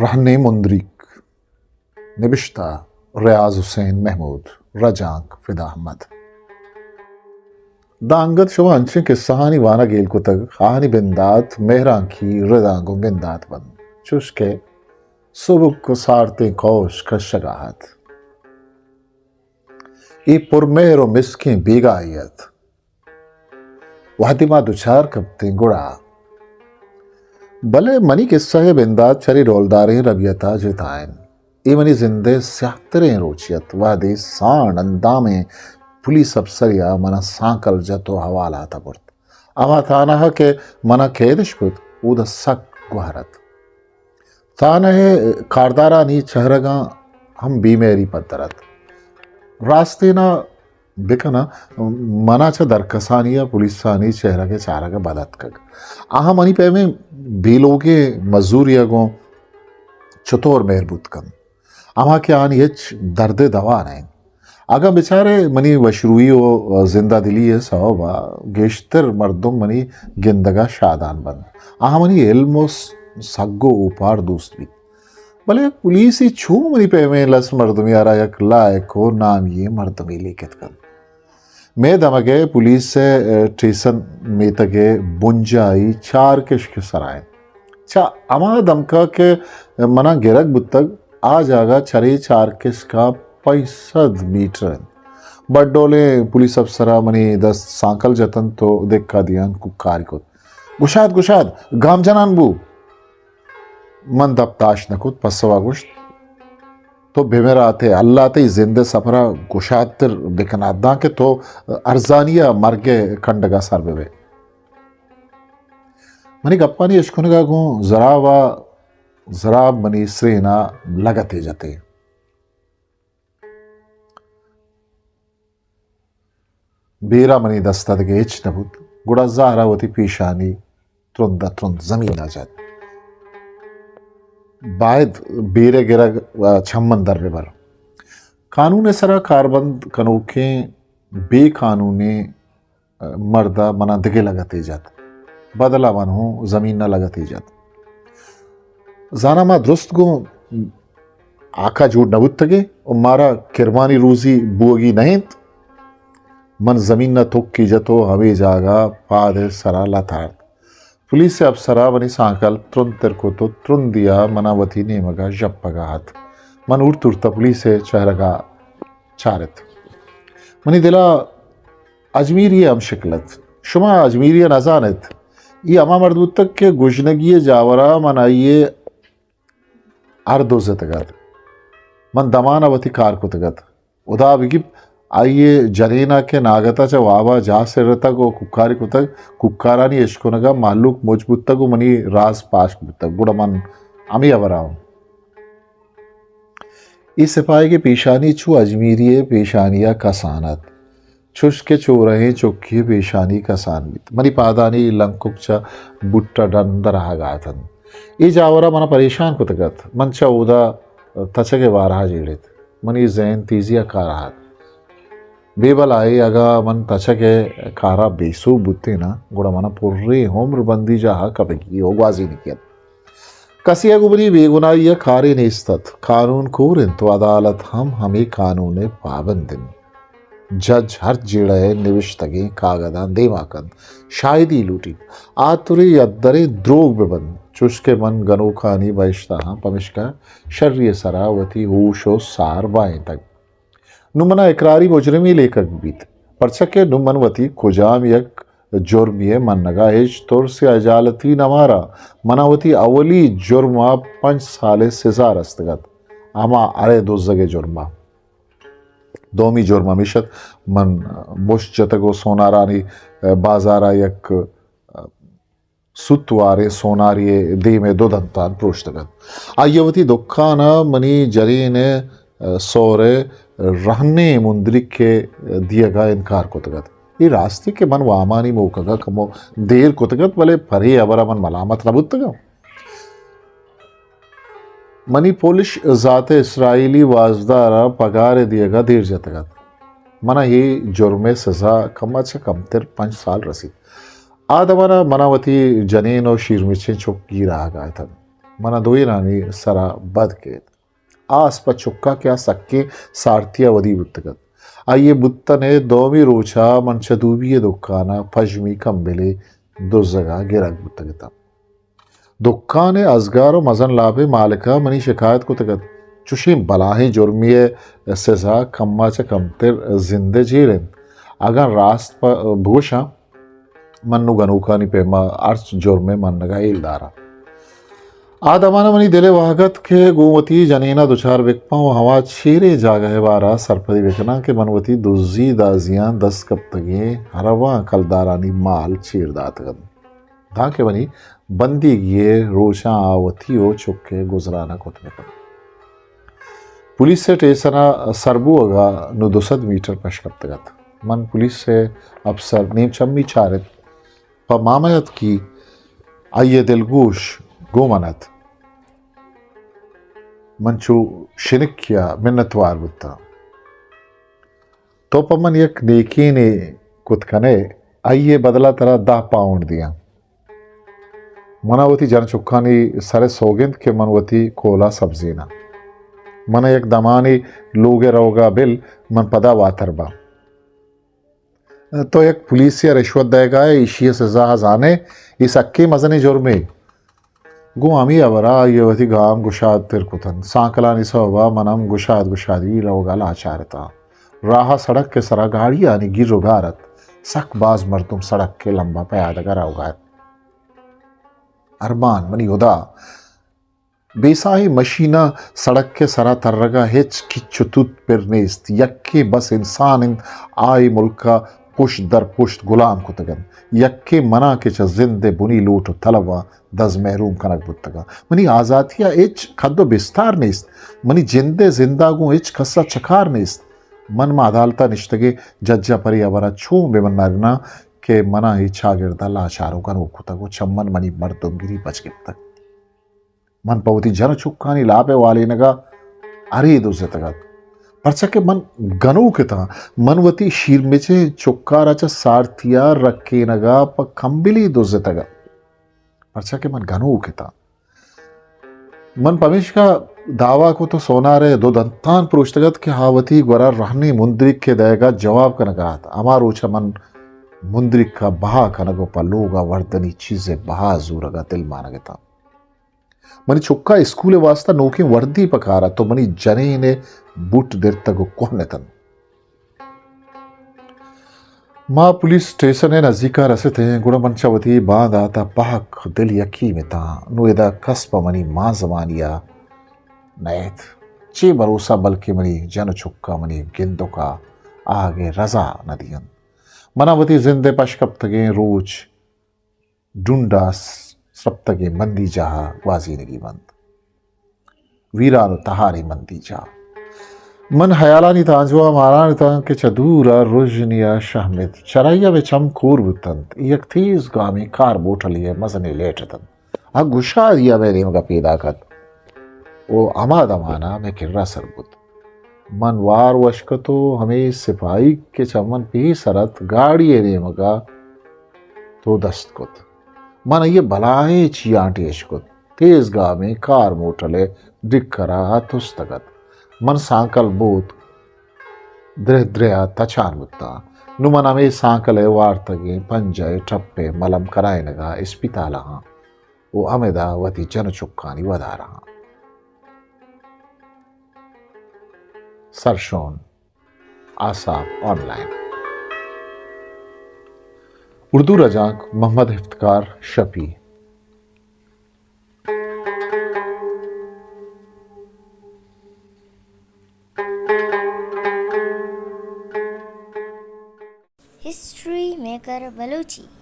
رہنیں مندریک، نبشتہ ریاض حسین محمود، رجانک فدا احمد۔ داں انگت شما انچیں کسہانی وانگ ہیل کتگ، آہانی بندات مہرانکی رداں گوں بندات بنت، چوش کہ سبک ءُ سارتیں کوش کشگ ءَ ات۔ اے پرمہر ءُ مسکیں بیگاہے ات۔ وہدے ما دچار کپتیں گڑا، بلے منی کسہ ءِ بندات چرے ڈولداریں ربیت ءَ جتا انت۔ اے منی زند ءِ سیاہ تریں روچے ات، وہدے سانڈ اندامیں پولیس اپسرے ءَ من ءَ سانکل جت ءُ حوالات ءَ برت۔ ہما تھانہ ءَ کہ من ءَ قید اش کت، اودا سک گوہر ات۔ تھانہ ءِ کاردارانی چہرگاں ہم بے مہری پدر ات۔ راستینا بکناں، من ءَ چہ درکسانی ءَ پولیسانی چہرگ ءِ چارگ ءَ بد اتکگ۔ آہاں منی پیمیں بے لوگیں مزوری ءَ گوں چتور مہر بوت کنت، ہما کہ آہانی ہچ درد ءِ دوا نہ انت۔ اگاں بچارئے منی وشروئی ءُ زندہ دلی ءِ سوب ءَ گیشتر مردم منی گندگ ءَ شادان بنت، آہاں منی علم ءُ س-، سگ ءُ اوپار دوست بیت۔ بلے پولیسے چوں منی پیمیں لس مردمے ءَ را یک لائق ءُ نامی ئیں مردمے لیکت کنت؟ مئے دمگ ءِ پولیس ءِ ٹیسن میتگ ءِ بنجاہی چار کشک ءِ سرا انت۔ چہ ہما دمک ءَ کہ من ءَ گرگ بوتگ، آ جاگہ چرے چار کشک ءَ پنچ سد میٹر انت۔ بڈولیں پولیس افسر ءَ منی دست سانکل جت انت ءُ دکا دیان کوکاری کت۔ گشاد، گشاد، گام جنان بو۔ من دپ داشت نہ کت، پسو ءَ گوشت، تو بمرات ئے، اللہ تئی زند ءِ سفر ءَ گشادتر بکنات، دانکہ تو ارزانی ءَ مرگ ءِ کنڈگ ءَ سر بہ بئے۔ منی گپانی اشکنگ ءَ گوں زراب ءَ، زراب منی سرین ءَ لگتے جتے۔ بیرا منی دست ءَ دگہ ہچ نہ بوت، گڑا زہر ءَ وتی پیشانی ترند ءَ ترند زمین ءَ جت۔ باید بیر ءِ گرگ ءَ چمن در بہ بر۔ قانون ءِ سرا کاربند کنوکیں بے قانونیں مرد ءَ من ءَ دگہ لگتے جت۔ بدل ءَ من ہوں زمین ءَ لگتے جت۔ زاناں ما درست گوں ہاک ءَ جوڑ نہ بوتگیں ءُ مارا کرمانی روزی بوگی نہ انت۔ من زمین ءَ تکی جت ءُ ہمے جاگہ پاد ءِ سرا لتاڑت۔ پولیس ءِ اپسر ءَ منی سانکل ترندتر کت ءُ ترندی ءَ من ءَ وتی نیمگ ءَ ژپگ ءَ ات۔ من ہورت ہورت ءَ پولیس ءِ چہرگ ءَ چارت۔ منی دل ءَ اجمیری ءِ ہم شکل ات۔ شما اجمیری ءَ نہ زان ات۔ اے ہما مرد بوتگ کہ گژنگی ءِ جاور ءَ من آئی ءِ ہر دزتگ ات۔ من دمان ءَ وتی کار کتگ ات۔ ہدا بگیپ، آئی ءِ جنین ءَ کہ ناگت ءَ چہ واب ءَ جاہ سرتگ ءُ کوکاری کتگ، کوکارانی اشکنگ ءَ مہلوک مچ بوتگ ءُ منی راز پاشک بوتگ، گڑا من ہمے ہبر ءَ آں۔ اے سپاہیگ ءِ پیشانی چو اجمیری ءِ پیشانی ءَ کسان ات، چوش کہ چورہیں چکی ءِ پیشانی کسان بیت۔ منی پادانی لنکک چہ بوٹ ءَ ڈن در آہگ ءَ اتنت۔ اے جاور ءَ من ءَ پریشان کتگ ات۔ من چہ اودا تچگ ءِ بارہ ءَ جیڑ ات۔ منی ذہن تیزی ءَ کار ءَ ات۔ بے بلائے اگاں من تچگ ءِ کار ءَ بے سوب بوتیناں، گڑا من ءَ پریں عمر بندیجاہ ءَ کپگی ءُ گوازینگی ات۔ کسے ءَ گوں منی بے گناہی ءَ کارے نیست ات۔ قانون کور انت ءُ عدالت ہم ہمے قانون ءِ پابند انت۔ جج ہر جیڑہ ءِ نبشتگیں کاگداں دیما کنت، شاہدی لوٹیت، آتریں یدریں دروگ بہ بنت، چوش کہ من گنوکانی بہشت ءَ آں، پمشکا شری ءِ سرا وتی ہوش ءُ سار بائینتگ۔ نوں من ءَ اقراری مجرمے لیکگ بیت، پرچا کہ نوں من وتی کجام یک جرمے ءِ منگ ءَ ہچ ترس یا ہجالتی نہ ماراں۔ من ءَ وتی اولی جرم ءَ پنچ سال ءِ سزا رستگ ات، ہما ہر ءِ دزگ ءِ جرم ءَ۔ دومی جرم ہمیش ات، من مشت جتگ ءُ سونارانی بازار ءَ یک سوت واریں سونارے ءِ دیم ءَ دو دنتان پروشتگ ات۔ آئی ءَ وتی دکان ءَ منی جنین ءِ سور ءِ رہنیں مندریک ءِ دیگ ءَ انکار کتگ ات۔ اے راستی کہ من وامانی موکگ ءَ کمو دیر کتگ ات، بلے پرے ہبر ءَ من ملامت نہ بوتگ آں۔ منی پولش زات ءِ اسرائیلی وازدار ءَ پگار ءِ دیگ ءَ دیر جتگ ات۔ من ءَ اے جرم ءِ سزا کم ءَ چہ کمتر پنچ سال رسیت۔ آ دمان ءَ من ءَ وتی جنین ءُ شیرمچیں چک گیر آہگ ءَ اتنت۔ من ءَ دوئینانی سرا بد کیت۔ آ اسپ ءِ چکا کہ آ سکیں سارتی ءَ ودی بوتگ ات۔ آئی ءِ بوتن ءِ دومی روچ ءَ من چہ دوبی ءِ دکان ءَ پژمی کمبلے دزگ ءَ گرگ بوتگ اتاں۔ دکان ءِ ازگار ءُ مزن لاپیں مالک ءَ منی شکایت کتگ ات، چشیں بلاہیں جرمے ءِ سزا کم ءَ چہ کمتر زند ءِ جیل اِنت۔ اگاں راست پہ، بگوشاں، من نوں گنوکانی پیما ہرچ جرمے منگ ءَ ہیل داراں۔ آ دمان ءَ منی دل ءَ واہگ ات کہ گوں وتی جنین ءَ دچار بکپاں ءُ ہما چیریں جاگہ ءِ بارا سرپدی بکناں کہ من وتی دزی دازیاں دست کپتگیں ہرواں کلدارانی مال چیر داتگ انت، دانکہ منی بندیگی ءِ روچاں آ وتی ءُ چک ءِ گزران ءَ کت بکنت۔ پولیس ءِ ٹیسن ءَ سر بوگ ءَ نوں دو سد میٹر پش کپتگ ات۔ من پولیس ءِ اپسر نیم چمی چارت، پہ ماما اتکی، آئی ءِ دلگوش گوں من ات۔ من چو شنکی ءَ منتوار بوتاں۔ تو پہ من یک نیکینے کت کنئے، آئی ءِ بدل ءَ ترا دہ پاؤنڈ دیاں۔ من ءَ وتی جن چکانی سر ءَ سوگند کہ من وتی کول ءَ سبزیناں۔ من ءَ یک دمانے لوگ ءَ روگ ءَ بل، من پدا واتر باں۔ تو یک پولیسے ءَ رشوت دئیگ ءَ ئے، ایشی ءِ سزا ءَ زانئے، اے سکیں مزنیں جرمے۔ گوں ہمے ہبر ءَ آئی ءَ وتی گام گشادتر کت انت۔ سانکلانی سوب ءَ من ہم گشاد گشادی روگ ءَ لاچار اتاں۔ راہ ءَ سڑک ءِ سرا گاڑیانی گیر ءُ گار ات۔ سک باز مردم سڑک ءِ لمب ءَ پیادگ ءَ روگ ءَ ات۔ ارمان، منی ہدا! بے ساہیں مشیناں سڑک ءِ سرا ترگ ءَ ہچ کچ ءُ توت پر نیست۔ یکیں بس انسان انت، آ اے ملک ءَ پشت در پشت گلام کتگ انت۔ یکیں من آں کہ چہ زند ءِ بنی لوٹ ءُ طلباں دز محروم کنگ بوتگ آں۔ منی آزاتی ءَ ہچ کد ءُ بستار نیست۔ منی جند ءِ زند ءَ گوں ہچ کس ءَ چکار نیست۔ من ماں عدالت ءَ نشتگیں جج ءَ پرے ہبر ءَ چون بہ مناریناں کہ من ءَ اے چاگرد ءَ لاچار ءُ گنوک کتگ ءُ چہ من منی مردمگری پچ گپتگ۔ من پہ وتی جن ءُ چکانی لاپ ءِ والینگ ءَ ہرے دزتگ ات۔ پرچا کہ من گنوک اتاں، من وتی شیرمچیں چکار ءَ چہ سارتی ءَ رکینگ ءَ پہ کمبلے دزتگ ات۔ پرچا کہ من گنوک اتاں۔ من پمیشکا دعویٰ کت ءُ سونار ءِ دو دنتان پروشتگ ات کہ آ وتی گورا رہنیں مندریکے دئیگ ءَ جواب کنگ ءَ ات۔ ہما روچ ءَ من مندریک ءَ بہا کنگ ءُ پہ لوگ ءَ وردنی چیز ءِ بہا زورگ ءَ دلمانگ اتاں۔ منی چکا اسکول ءِ واستہ نوکیں وردی پکار ات ءُ منی جنین ءِ بوٹ درتگ ءُ کوہن اتنت۔ ما پولیس اسٹیشن ءِ نزیک ءَ رستیں، گڑا من چہ وتی باندات ءَ پہک دل یکیم اتاں۔ نوں ادا کس پہ منی مانزمانی ءَ نئیت۔ چے بھروسہ، بلکیں منی جن ءُ چکا منی گندک ءَ آہگ ءِ رزا نہ دینت۔ من ءَ وتی زند ءِ پش کپتگیں روچ ڈنڈ ءَ سرپتگیں مندی جاہ ءَ گوازینگی بنت۔ ویران ءُ تہاریں مندی جاہ۔ من ہیالانی تانجو ءَ ماران اتاں کہ چہ دور ءَ رژنی ءَ شہمت۔ چرائی ءَ مئے چم کور بوت انت۔ یک تیز گامیں کار موٹلے ءِ مزنیں لیٹ اتنت۔ آ گشادی ءَ مئے نیمگ ءَ پیداک ات ءُ ہما دمان ءَ مئے کرا سر بوت۔ من وار وش کت ءُ ہمے سپاہیگ کہ چہ من پیسر ات، گاڑی ءِ نیمگ ءَ تو دست کت۔ من آئی ءَ بلاہیں چیانٹے اش کت۔ تیز گامیں کار موٹل ءِ ڈکر ءَ آ تستگ ات۔ من سانکل بوت، درہ درہ ءَ تچان بوتاں۔ نوں من ہمے سانکل ءِ وارتگیں پنجہ ءِ ٹپ ءِ ملم کرائینگ ءَ اسپتال ءَ آں ءُ ہمدا وتی جن ءُ چکانی ودار ءَ آں۔ سرشون، آساپ آن لائن۔ اردو رجانک محمد افتخار شفیع۔ ہسٹری میکر بلوچی۔